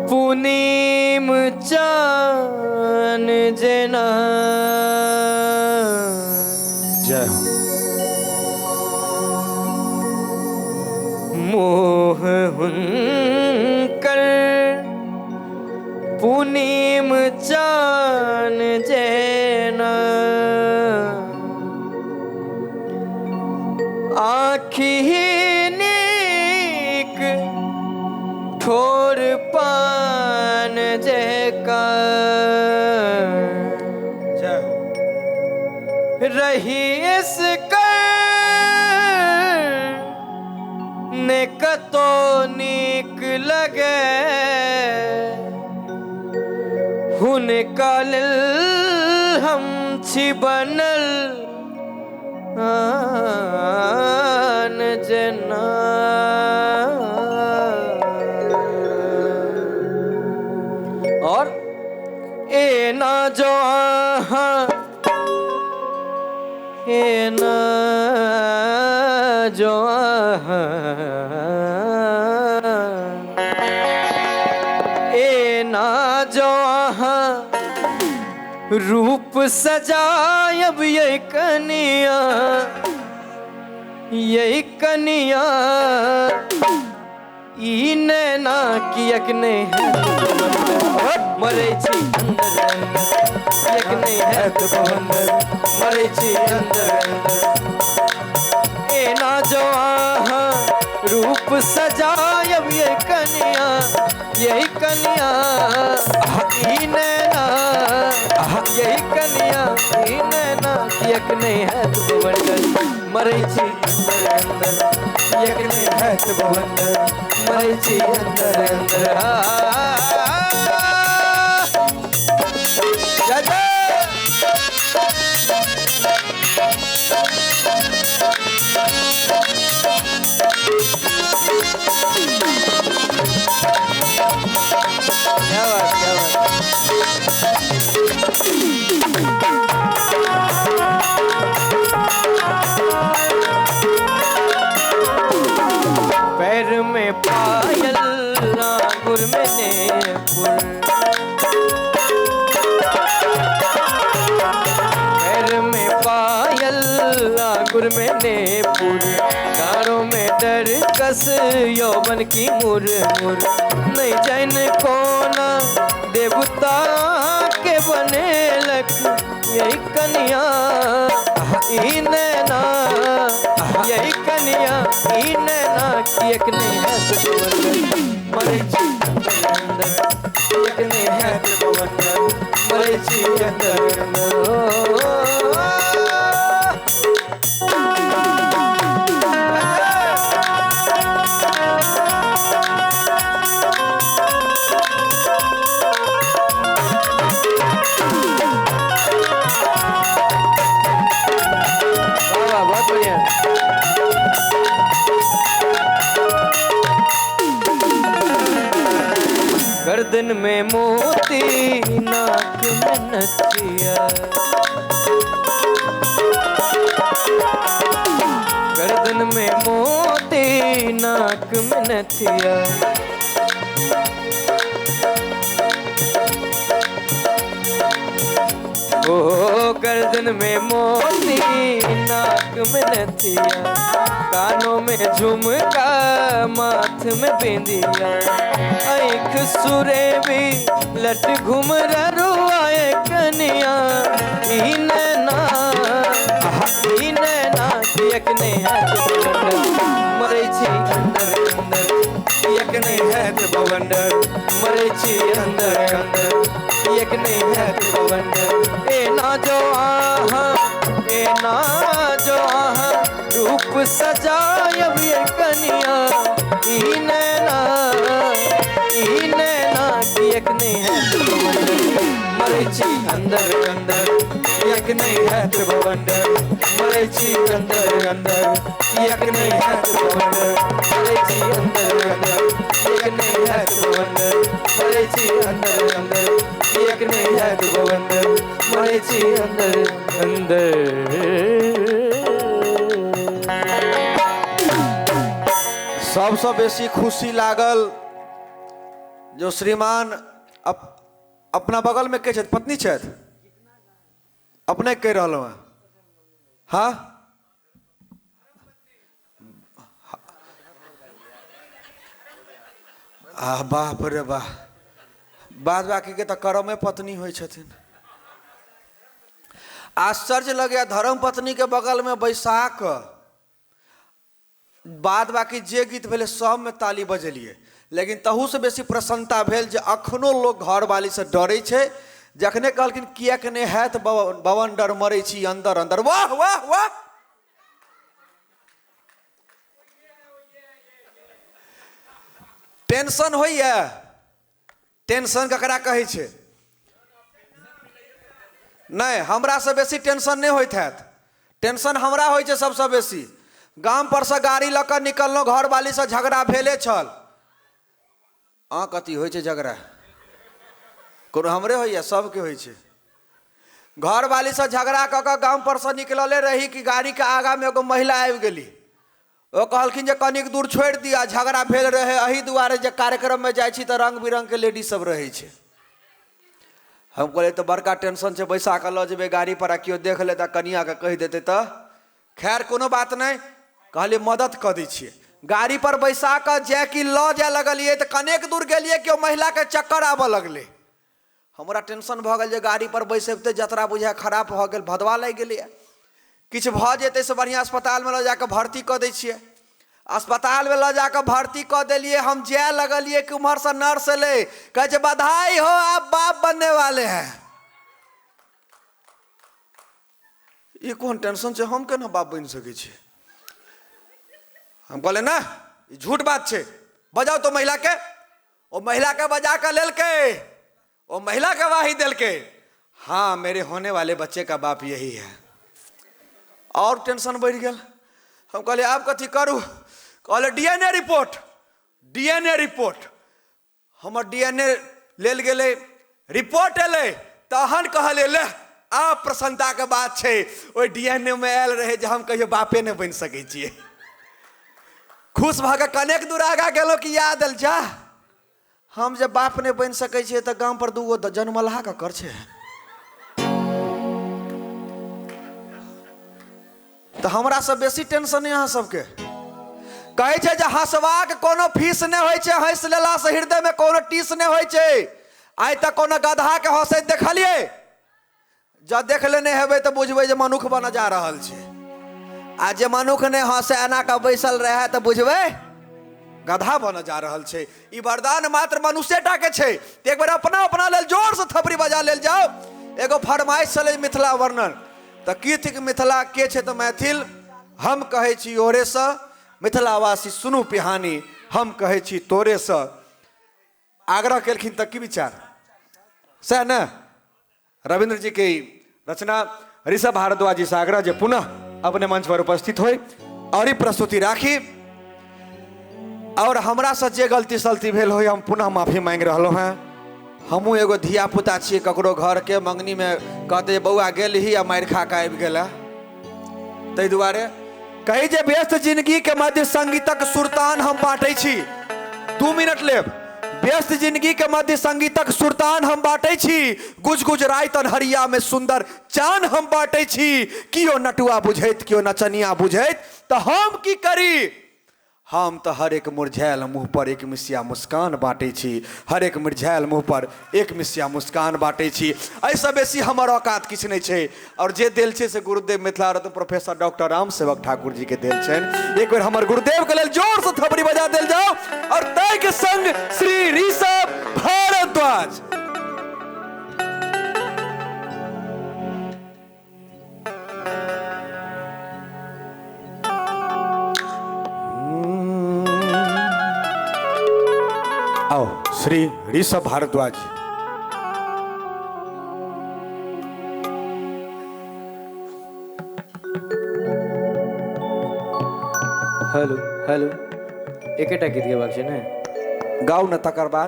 पुनीम चान जेना। जय हो। मोह हुनकर पुनीम चान जेना, आँखि नीक ठोर पान जेका। जय हो। रही इसकर ने कतो नीक लगे, हुनका लेल हम छी बनल आन जेना। और एना जो अहाँ, एना जो अहाँ, एना जो अहाँ रूप सजायब ये कनिया, ये कनिया, ई नैना कियक नहीं है मरै छी अंदर अंदर, कियक नहीं है बवंडर मरै छी अंदर अंदर। एना जो अहाँ रूप सजायब ये कनिया, यही कनिया, ई नैना, यही कनिया, ई नैना कियक नहीं है बवंडर मरै छी अंदर अंदर, कियक नहीं है बवंडर मरै छी अंदर अंदर। जय जय। क्या बात, क्या बात। पैर में पायल आंगुर में नेपुर, पैर में पायल आंगुर में नेपुर, कानों में डर कस यौवन की मुर मुर। नहीं जान कोना देवता के बनेलक यही कनिया, ई नैना, यही कनिया, ई नैना कियक नहीं है बवंडर मरै छी अंदर अंदर, कियक नहीं है बवंडर मरै छी अंदर अंदर। वाह वाह, बहुत बढ़िया। गर्दन में मोती नाक में नथिया, गर्दन में मोती नाक में नथिया, ओ गर्दन में मोती नाक में नथिया, कानों में झुमका माथ में बिंदिया, आँख सुरे भी लट घुम रुआए कनिया, ई नैना, ई नैना कियक नहीं है बवंडर मरै छी अंदर अंदर, कियक नहीं है बवंडर मरै छी अंदर अंदर, कियक नहीं है बवंडर। एना जो आहा, एना जो आहा रूप सजायब ये कनिया, ई नैना, ई नैना कियक नहीं है बवंडर मरै छी अंदर अंदर, कियक नहीं है बवंडर मरै छी अंदर अंदर, कियक नहीं है बवंडर मरै छी अंदर अंदर, कियक नहीं है बवंडर मरै छी अंदर अंदर, कियक नहीं है बवंडर मरै छी अंदर अंदर। सबसँ बेसी खुशी लागल जो श्रीमान अपना बगलमे के छथि, पत्नी छथि, अपने कहि रहलहुँ हेँ? हाँ, आ बाप रे बाह, बाद बाकीके तऽ करमे पत्नी होइ छथिन। आश्चर्य लगैया धर्म पत्नीके बगलमे बैसा कऽ बाद बाकी जे गीत भेलै सबमे ताली बजेलियै, लेकिन तहूसँ बेसी प्रसन्नता भेल जे अखनो लोक घरवालीसँ डरै छै। जखने कहलखिन किएक नहि हैत बवंडर, मरै छी अन्दर अन्दर, वाह वाह वाह। टेंशन होइए? टेंशन ककरा कहै छै? नहि, हमरासँ बेसी टेंशन नहि होइत हैत। टेंशन हमरा होइ छै सबसँ बेसी। गाम परसँ गाड़ी लऽ कऽ निकललहुँ, घरवालीसँ झगड़ा भेले छल। अहाँ कथी होइ छै झगड़ा? कोनो हमरे होइए? सबके होइ छै। घरवालीसँ झगड़ा कऽ कऽ गाम परसँ निकलले रही कि गाड़ीके आगाँमे एगो महिला आबि गेली। ओ कहलखिन जे कनिक दूर छोड़ि दिअ। झगड़ा भेल रहै एहि दुआरे जे कार्यक्रममे जाइ छी तऽ रङ्ग बिरङ्गके लेडीज सब रहै छै। हम कहलियै तऽ बड़का टेंशन छै, बैसा कऽ लऽ जेबै गाड़ी पर आ केओ देख लेत आ कनियाके कहि देतै तऽ खैर कोनो बात नहि। कहलियै मदद कऽ दै छियै। गाड़ी पर बैसा कऽ जाय कि लऽ जाय लगलियै तऽ कनेक दूर गेलियै कि ओ महिलाके चक्कर आबऽ लगलै। हमरा टेंशन भऽ गेल जे गाड़ी पर बैसेबते जतरा बुझाय खराब भऽ गेल, भदवा लागि गेलैए, किछु भऽ जेतै से बढ़िआँ अस्पतालमे लऽ जाकऽ भर्ती कऽ दै छियै। अस्पतालमे लऽ जाकऽ भर्ती कऽ देलियै। हम जाय लगलियै कि उम्हरसँ नर्स एलै, कहै छै बधाई हो, आप बाप बनने वाले हैं। ई कोन टेंशन छै, हम केना बाप बनि सकै छी? हम कहलियै ना, ई झूठ बात छै, बजाउ तो महिलाके। ओ महिलाके बजा कऽ लेलकै, ओ महिला गवाही देलकै, हाँ मेरे होने वाले बच्चे का बाप यही है। और टेंशन बढ़ि गेल। हम कहलियै आब कथी करू? कहलियै DNA report, DNA report. हमर डीएनए लेल गेलै, रिपोर्ट एलै, तहन कहलियै ले आब प्रसन्नताके बात छै। ओहि डीएनए मे आयल रहै जे हम कहियो बापे नहि बनि सकै छियै। खुश भऽ कऽ कनेक दूर आगाँ गेलहुँ कि याद आयल, जा हम जे बाप नहि बनि सकै छियै तऽ गाम पर दूगो जनमलहा ककर छै? तऽ हमरा से बेसी टेंशन नहि अहाँ सबके। कहै छै जे हँसबाक कोनो फीस नहि होइ छै, हँसि लेलासँ हृदयमे कोनो टीस नहि होइ छै। आइ तक कोनो गदहाके हँसैत देखलियै? जँ देख लेने हेबै तऽ बुझबै जे मनुख बनऽ जा रहल छै। आ जे मनुख नहि हँसे, एना कऽ बैसल रहै, तऽ बुझबै गधा बनऽ जा रहल छै। ई वरदान मात्र मनुष्यटा के छै। एक बेर अपना अपना लेल जोरसँ थपड़ी बजा लेल जाओ। एगो फरमाइश छलै मिथिला वर्णन, तऽ की थिक मिथिला, के छै तऽ मैथिल, हम कहै छी ओरेसँ, मिथिलावासी सुनू पिहानी, हम कहै छी तोरेसँ। आग्रह केलखिन तऽ की विचार सएह ने। रविंद्र जी के रचना ऋषभ भारद्वाज जी से आग्रह जे पुनः अपने मंच पर उपस्थित होय और ई प्रस्तुति राखी। और हमरा से जे गलती सलती भेल होय हम पुनः माफी मांगि रहलहुँ हेँ। हमहूँ एगो धिया पुता छियै, ककरो घरके मंगनीमे कहतै बौआ गेल ही आ मारि खा कऽ आबि गेला, ताहि दुआरे कही जे व्यस्त जिंदगी के मध्य संगीतक सुरतान हम बांटै छी। 2 मिनट लेब। व्यस्त जिंदगी के मध्य संगीतक सुरतान हम बांटै छी, गुज गुज राति अन्हरिया में सुंदर चान हम बांटै छी। कियो नटुआ बुझैत कियो नचनिया बुझैत तऽ हम की करी, हम तऽ हर एक मुरझायल मुँह पर एक मिसिया मुस्कान बाँटै छी, हर एक मुरझायल मुँह पर एक मिसिया मुस्कान बाँटै छी। एहिसँ बेसी हमर औकात किछु नहि छै। और जे देल छै से गुरुदेव मिथिला रत्न प्रोफेसर डॉक्टर राम सेवक ठाकुर जी के देल छनि। एक बेर हमर गुरुदेव के लेल जोर से थपड़ी बजा देल जाओ। और ताहि के संग श्री ऋषभ भारद्वाज। आओ श्री ऋषभ भारद्वाज। हेलो हेलो, एकेटा गीत गेबाक छै ने? गाउ ने तकर बाद।